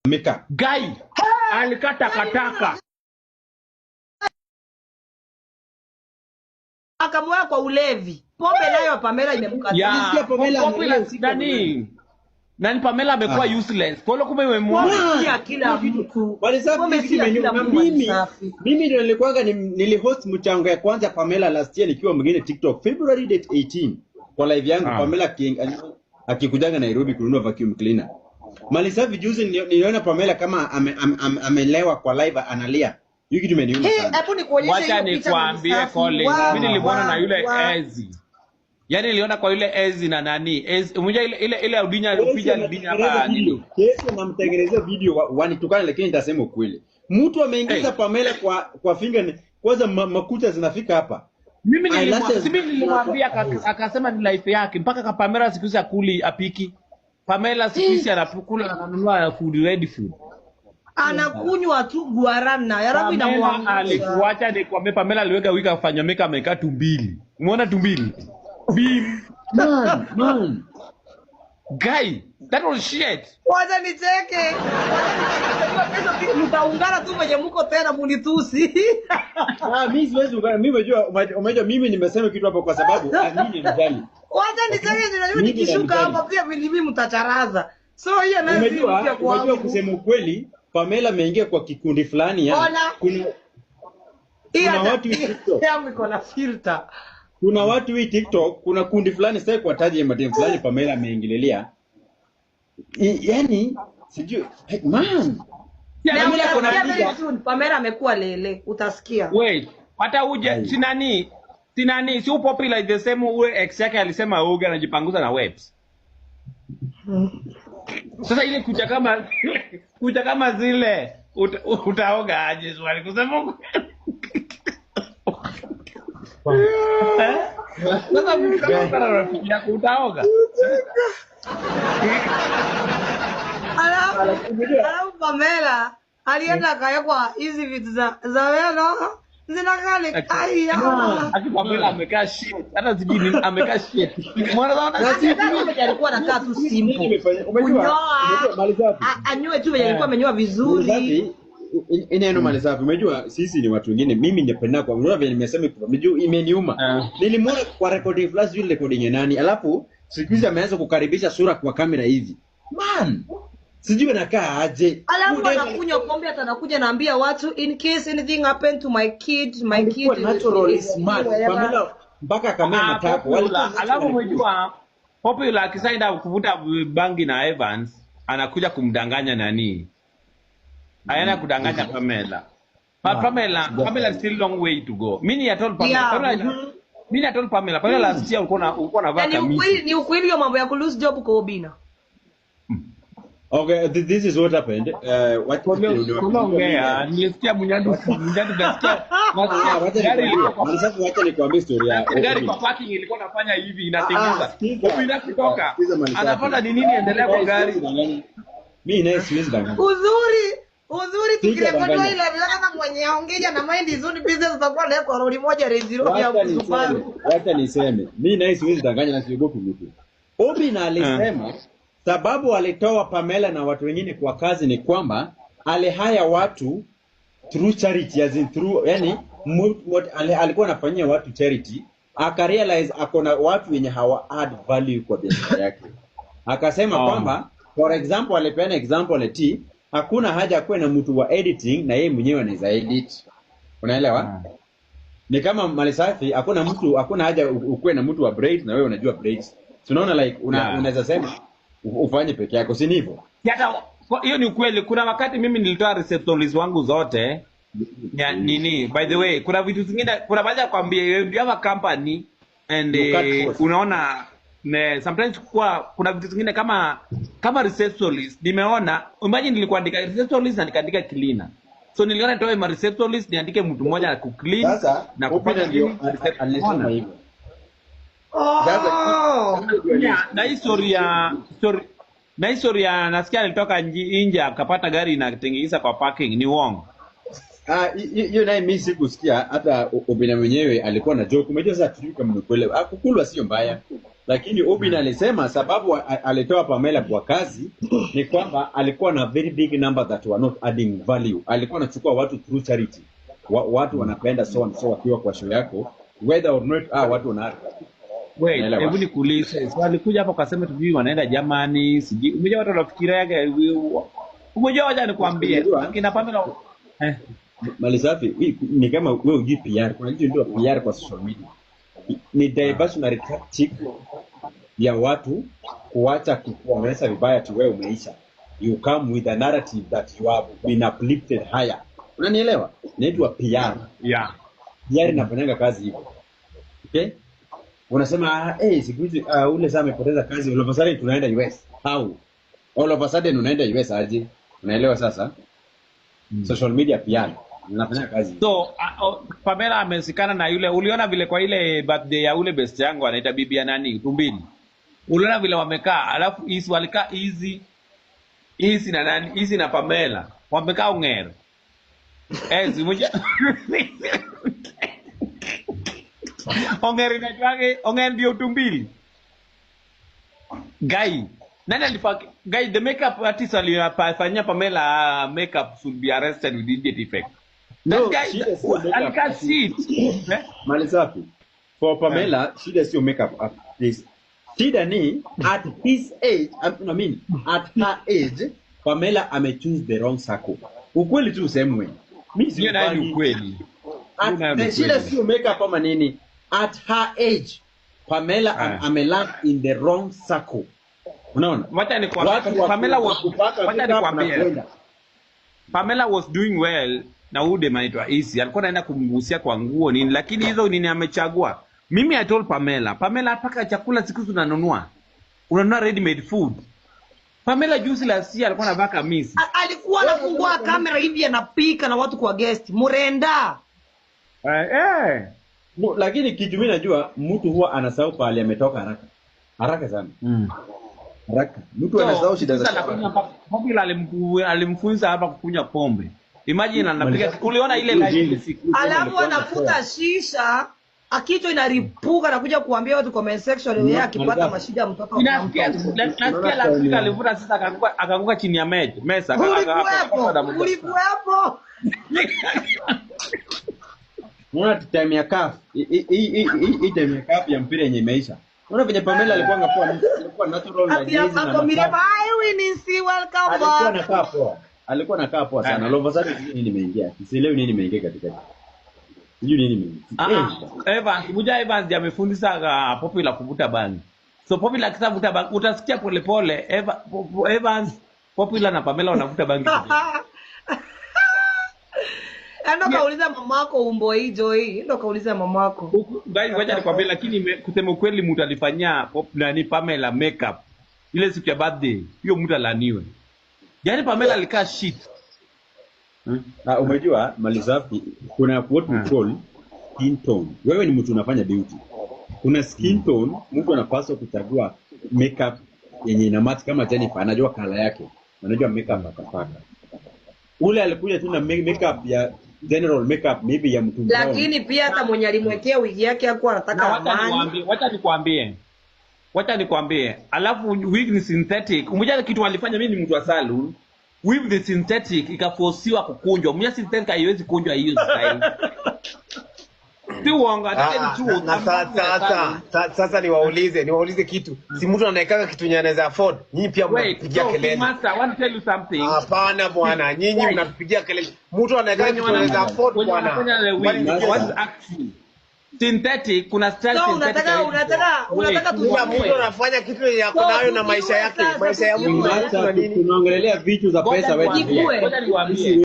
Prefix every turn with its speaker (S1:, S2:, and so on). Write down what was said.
S1: Makeup.
S2: Guy alikata kataka.
S3: Akamweka kwa ulevi. Pombe nayo Pamela imemkataa.
S2: Ya,
S1: Nilisikia Pamela
S2: popular
S1: analia usiku wa
S2: nani? Nani Pamela amekuwa
S1: Ah.
S2: useless. Kwa hiyo kumbe umemuona.
S3: Pombe si ya kila mtu.
S1: Malisafi
S3: Pombe
S1: kitu
S3: si ya
S1: imeniuma.
S3: kila
S1: Na
S3: mtu
S1: mimi
S3: Malisafi.
S1: mimi ndio nilikuwanga nilihost mchango ya kwanza Pamela last year nikiwa mwingine TikTok February date 18 kwa live yangu.
S2: Ah.
S1: Pamela akikujanga Nairobi kununua vacuum cleaner. Malisafi juzi niliona Pamela kama amelewa kwa live analia. Hiyo kitu imeniuma
S3: Hii,
S1: sana.
S3: hebu nikuonyeshe
S2: Wacha
S3: hiyo picha
S2: nikwambie
S3: Malisafi.
S2: Collins, mimi nilimwona na yule
S3: Wa.
S2: Ezi. Yaani niliona kwa yule Ezi na nani? Ezi, unajua ile Udinya
S1: Kesi
S2: upija Udinya hapa
S1: anatengeneza video.
S2: nini?
S1: Kesi anamtengenezea video wanitukana, lakini nitasema ukweli. Mtu ameingiza
S2: Hey.
S1: Pamela kwa finger kwanza makucha zinafika hapa.
S2: Mimi
S1: Eyelashes
S2: si mimi nilimwambia akasema ni life yake mpaka ka Pamela siku hizi akuli apiki. Pamela siku hizi anapukula ananunua food ready food.
S3: Anakunywa tu guarana. Yarabu
S2: Pamela
S3: inamwangusha.
S2: alikuacha nikwambie, Pamela aliweka wiki afanya make amekaa tumbili. Umeona tumbili? Bim.
S1: Man, man.
S2: Guy, that was shit.
S3: Wacha nicheke. Wacha nicheke. Kesho mtaungana tu venye mko tena munitusi.
S1: Ah, mimi siwezi ungana. Mimi unajua mimi nimesema kitu hapo kwa sababu mimi ni mjali.
S3: Wacha nicheke, ninajua
S1: Mimi
S3: nikishuka
S1: namjali.
S3: hapa pia mimi mtacharaza. So hiyo nayo si
S1: Unajua,
S3: mpya
S1: unajua
S3: kwangu.
S1: kusema ukweli, Pamela ameingia kwa kikundi fulani ya
S3: Ona.
S1: kuna
S3: Hii
S1: kuna
S3: hata
S1: watu hii TikTok.
S3: yangu iko na filter.
S1: Kuna watu hii TikTok, kuna kundi fulani sasa kwa taji madem fulani Pamela ameingililia. Yaani sijui hey, man.
S2: Yeah,
S3: Na
S1: Pamela kuna
S3: utasikia
S1: picha.
S3: very soon Pamela amekuwa lele, utasikia.
S2: Wait, hata uje
S1: Ai.
S2: si nani? Si nani? Si popular the same ule ex yake alisema uga anajipanguza na webs. Sasa ile kucha kama zile utaoga aje swali kusema ukweli? Eh? Sasa mtu kama uko na rafiki yako utaoga?
S3: Alafu Pamela alienda akawekwa hizi vitu za meno zinakaa ni ai ya.
S2: Aki Pamela amekaa shit. Hata sijui nini amekaa shit. Mwana naona
S1: Na
S2: shit.
S3: Sasa venye alikuwa anakaa tu
S1: Nini
S3: simple.
S1: unajua
S3: Kunyoa.
S1: Malisafi.
S3: Anyoe tu venye alikuwa amenyoa vizuri.
S1: Malisafi, neno Malisafi, umejua sisi ni watu wengine, mimi nipenda kwa unaona vile nimesema kwa umejua imeniuma.
S2: Ah.
S1: Nilimuona kwa recording flash sijui recording ya nani, alafu siku hizi ameanza kukaribisha sura kwa kamera hivi. Man, sijui anakaa aje.
S3: Alafu
S1: Huyu dem
S3: anakunywa pombe hata anakuja naambia watu in case anything happen to my kid, my kid
S1: alikuwa naturally smart.
S3: whatever.
S1: Pamela mpaka akamea
S2: Ah,
S1: matako.
S2: popular.
S1: Walikuwa
S2: Alafu
S1: naturally
S2: umejua Popular akisaida kuvuta bangi na Evans anakuja kumdanganya nani? Aenda kudanganya Pamela. But Pamela still long way to go. Mimi I told Pamela,
S3: Yeah.
S2: Pamela mimi I told Pamela, Pamela last year ulikuwa unavaa
S3: Na ni
S2: kamisi.
S3: ukweli, ni ukweli hiyo mambo ya ku lose job kwa Obina.
S1: Okay, this is what happened. What
S2: Kolo ongea, nilisikia Munyandu nasikia
S1: Ah,
S2: nasikia
S1: wacha
S2: gari
S1: nikwambie.
S2: ilikuwa kwa
S1: Malisafi, wacha nikwambie story ya
S2: gari
S1: Obina.
S2: kwa parking ilikuwa nafanya hivi
S1: Ah,
S2: inatingiza.
S1: sikiza.
S2: Obina kutoka.
S1: Sikiza Malisafi.
S2: Anapata ni nini endelea kwa gari.
S1: Mimi naye siwezi danganya.
S3: Uzuri
S1: Sija
S3: tukirekodiwa
S1: danganya.
S3: ile kama mwenye aongeja na mind his own business utakuwa naye kwa lori moja Range Rover ya
S1: Wacha niseme,
S3: Subaru.
S1: wacha niseme. Mimi naye siwezi danganya na siogopi mtu. Obina alisema sababu alitoa Pamela na watu wengine kwa kazi ni kwamba alihire watu through charity as in through yani alikuwa anafanyia watu charity akarealize ako na watu wenye hawa add value kwa biashara yake akasema
S2: Oh.
S1: kwamba for example alipeana example ati hakuna haja kuwe na mtu wa editing na yeye mwenyewe anaweza edit, unaelewa? Ni kama Malisafi, hakuna mtu, hakuna haja ukuwe na mtu wa braids na wewe unajua braids. Tunaona like unaweza sema ufanye peke yako, si ndivyo?
S2: Hata hiyo ni ukweli. Kuna wakati mimi nilitoa receptionist wangu zote ya, nini, by the way, kuna vitu zingine, kuna baadhi ya kwambia you have a company and
S1: You cut costs.
S2: Unaona ne, sometimes kwa kuna vitu zingine kama receptionist nimeona, imagine nilikuwa andika receptionist na nikaandika cleaner, so niliona nitoe ma receptionist niandike mtu mmoja na kuclean
S1: Sasa
S2: na
S1: Obina
S2: kufanya
S1: ndio
S2: nini
S1: alisema
S2: Unaona?
S1: hivyo. Sasa
S3: Oh.
S2: Yeah, na hii story ya story na hii story ya nasikia alitoka nje akapata gari inatengeneza kwa parking ni uongo.
S1: Ah, hiyo naye mimi sikusikia hata Obina mwenyewe alikuwa na joke. Umejua sasa tujui kama ni kweli. Ah, kukulwa sio mbaya. Lakini Obina alisema sababu alitoa Pamela kwa kazi ni kwamba alikuwa na very big number that were not adding value. Alikuwa anachukua watu through charity. Watu wanapenda so and so wakiwa kwa show yako, whether or not watu wana add value.
S2: Wait,
S1: Naelewa.
S2: hebu nikuulize. So alikuja hapo akasema tujui wanaenda Germany, sijui. Umejua watu wanafikiria yake. Umejua, wacha nikwambie.
S1: Unajua?
S2: Kina Pamela
S1: Malisafi, hii ni kama wewe hujui PR. Kuna kitu ndio PR kwa social media. Ni diversionary tactic ya watu kuacha kukuongelesha vibaya tu wewe umeisha. You come with a narrative that you have been uplifted higher. Unanielewa? Inaitwa PR.
S2: Yeah.
S1: PR inafanyanga kazi hivyo. Okay? Unasema siku hizi ule saa amepoteza kazi, all of a sudden tunaenda US. How? All of a sudden unaenda US aje? Unaelewa sasa? Social media PR inafanya kazi hivyo.
S2: So Pamela amesikana na yule, uliona vile kwa ile birthday ya ule best yangu anaita bibi ya nani Tumbili. Uliona vile wamekaa, alafu hizi walikaa hizi hizi na nani hizi na Pamela wamekaa ungero. Zimuja Ongeri inaitwage Ongeri ndio Tumbili. Guy, nani alipa guy the makeup artist aliyofanyia Pamela makeup should be arrested with immediate effect. That
S1: No,
S2: guy
S1: shida sio makeup
S2: alikaa
S1: artist.
S2: shit. Eh?
S1: Malisafi. For Pamela, shida sio makeup artist. Shida ni at his age, I mean, at her age, Pamela ame choose the wrong circle. Ukweli tu usemwe. Mimi
S2: Hiyo nayo ni
S1: siufanyi.
S2: ukweli. Hiyo nayo ni
S1: Shida
S2: ukweli.
S1: sio makeup ama nini. At her age, Pamela ameland in the wrong circle. Unaona?
S2: Wacha nikwambie,
S1: Watu wa
S2: Pamela was
S1: kupaka
S2: wacha
S1: makeup na
S2: nikwambie.
S1: kwenda.
S2: Pamela was doing well na huyu dem anaitwa Isi alikuwa anaenda kumgusia kwa nguo nini, lakini hizo nini amechagua. Mimi I told Pamela, Pamela paka chakula siku hizi unanunua. Unanunua ready made food. Pamela juzi la si alikuwa anavaa kamisi.
S3: Alikuwa anafungua kamera hivi anapika na watu kwa guest. Murenda.
S1: No, lakini kitu mimi najua mtu huwa anasahau pahali ametoka haraka. Haraka sana. Haraka. Mtu anasahau shida
S2: Sasa
S1: zake.
S2: anakunywa Popular alimfunza hapa kukunywa pombe. Imagine anapiga, uliona ile live ile siku.
S3: Alafu anafuta shisha, akichwa inaripuka na kuja kuambia watu comment section yeye akipata mashida mtoto
S2: Nasikia nasikia last week alivuta sasa akaanguka chini ya mesa
S3: Ulikuwepo, ulikuwepo.
S1: Unaona time ya CAF, hii time ya CAF ya mpira yenye imeisha. Unaona venye Pamela alikuwa ngapoa, alikuwa natural na
S3: Ati
S1: jezi na
S3: ako Mirema,
S1: masafi.
S3: hi Winnie, welcome
S1: Alikuwa
S3: back.
S1: anakaa poa. Alikuwa anakaa poa sana. All of a sudden sijui nini imeingia. Sielewi nini imeingia katikati. Sijui nini imeingia.
S2: Evans, Muja Evans ndiye amefundisha Popular kuvuta bangi. So Popular akishavuta bangi utasikia polepole Evans, Popular na Pamela wanavuta bangi.
S3: Endo kauliza mamako umbo hii Joy. Endo kauliza mamako.
S2: Guys, wacha nikwambie, lakini kusema ukweli mtu alifanyia nani Pamela makeup ile siku ya birthday, hiyo mtu alaniwe. Yaani Pamela alikaa shit.
S1: Umejua Malisafi, kuna what we call skin tone. Wewe ni mtu unafanya beauty. Kuna skin tone, mtu anapaswa kuchagua makeup yenye ina match kama Jennifer anajua color yake. Anajua makeup atapaka. Ule alikuja tu na makeup ya general makeup maybe ya mtu brown.
S3: Lakini pia hata mwenye alimwekea wigi yake hakuwa anataka
S2: Na wacha
S3: amani.
S2: niwaambie, wacha nikwambie. Wacha nikwambie. Alafu wig ni synthetic. Umejua kitu walifanya, mimi ni mtu wa salon. Wig ni synthetic ikafosiwa kukunjwa. Umejua synthetic haiwezi kunjwa hiyo style. Si uongo, I tell you the truth.
S4: Na
S2: I'm not
S4: sasa sasa niwaulize kitu. Si mtu anaekanga kitu yenye anaweza afford. Nyinyi pia
S2: Wait,
S4: mnatupigia
S2: so,
S4: kelele.
S2: Master, I want to tell you something.
S4: Hapana bwana, nyinyi
S2: Right.
S4: mnatupigia kelele. Mtu anaekanga
S2: Wenye
S4: kitu anaweza afford
S2: wenye
S4: bwana.
S2: wanafanya the
S4: Kwani
S2: wig,
S4: ni
S2: what
S4: pesa?
S2: actually synthetic, kuna style
S3: So
S2: synthetic haiwezi kuwa.
S3: unataka
S2: Wait,
S4: Kila
S3: tuziue.
S4: mtu anafanya kitu yenye ako
S3: So,
S4: nayo na maisha
S3: tuziue
S4: yake.
S3: sasa,
S4: Maisha ya mtu
S3: tuziue.
S4: na nini?
S1: Tunaongelelea vitu za
S2: Ngoja
S1: pesa wewe.
S2: niwaambie,
S3: Tuziue.
S2: ngoja niwaambie.